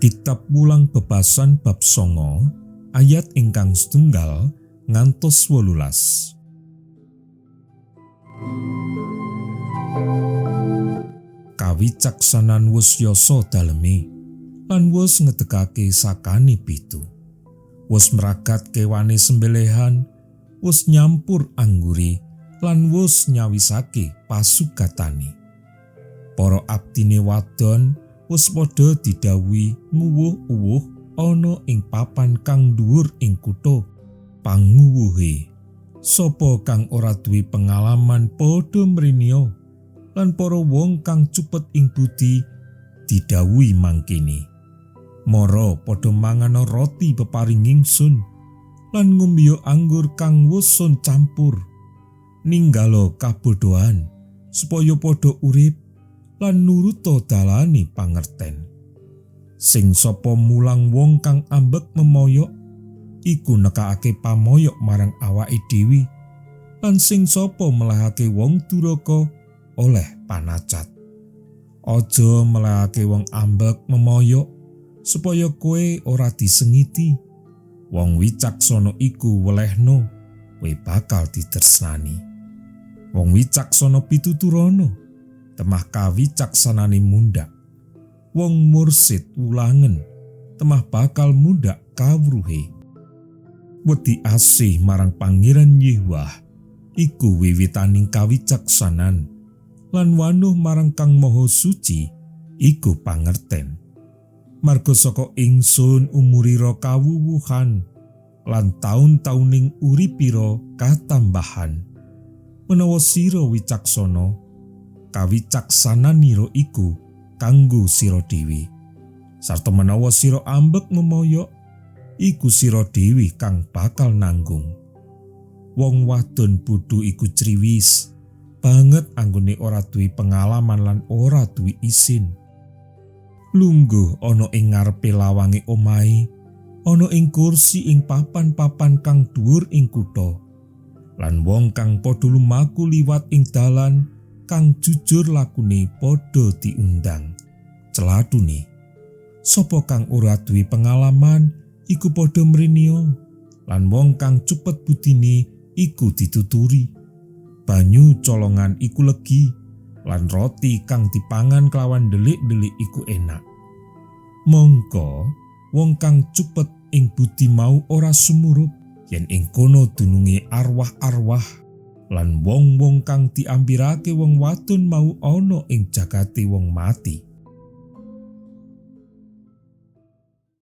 Kitab Wulang Bebasan bab 9 ayat ingkang setunggal ngantos 18. Kawicaksanan wus yasa daleme lan wus ngedegake sakane pitu. Wus mragat kewane sembelihan, wus nyampur angguri lan wus nyawisake pasugatane. Para abdine wadon wus padha didhawuhi nguwuh-uwuh ana ing papan kang dhuwur ing kutha panguwuhe. Sapa kang ora duwe pengalaman padha mrinio lan para wong kang cupet ing budi didhawuhi mangkene. Mara padha mangano roti peparing ingsun lan ngombe anggur kang wus sun campur. Ninggalo kabodohan supaya padha urip lan nuruta dalane pangerten. Sing sapa mulang wong kang ambek memoyok iku nekakake pamoyok marang awake dhewe, lan sing sapa melehake wong duraka oleh panacat. Aja melehake wong ambek memoyok supaya kowe ora disengiti. Wong wicaksana iku welehno, kowe bakal ditresnani. Wong wicaksana pituturana, temah kawicaksanane mundhak. Wong mursid wulangen, temah bakal mundhak kawruhe. Wedi asih marang Pangeran Yehuwah iku wiwitaning kawicaksanan, lan wanuh marang Kang Maha Suci iku pangerten. Marga saka ingsun umurira kawuwuhan lan taun-tauning uripira katambahan. Menawa sira wicaksana, kawicaksananira iku kanggo sira dhewe. Sarta menawa sira ambek memoyok, iku sira dhewe kang bakal nanggung. Wong wadon bodho iku criwis banget anggone ora duwe pengalaman lan ora duwe isin. Lungguh ana ing ngarepe lawange omahe, ana ing kursi ing papan-papan kang dhuwur ing kutha. Lan wong kang padha lumaku liwat ing dalan kang jujur lakune padha diundang. Celatune, sapa kang ora duwe pengalaman iku padha mrinio, lan wong kang cupet budine iku dituturi. Banyu colongan iku legi, lan roti kang dipangan kelawan delik-delik iku enak. Mongko wong kang cupet ing budi mau ora sumurup yen ing kono dununge arwah-arwah, lan wong-wong kang diampirake wong wadon mau ana ing jagate wong mati.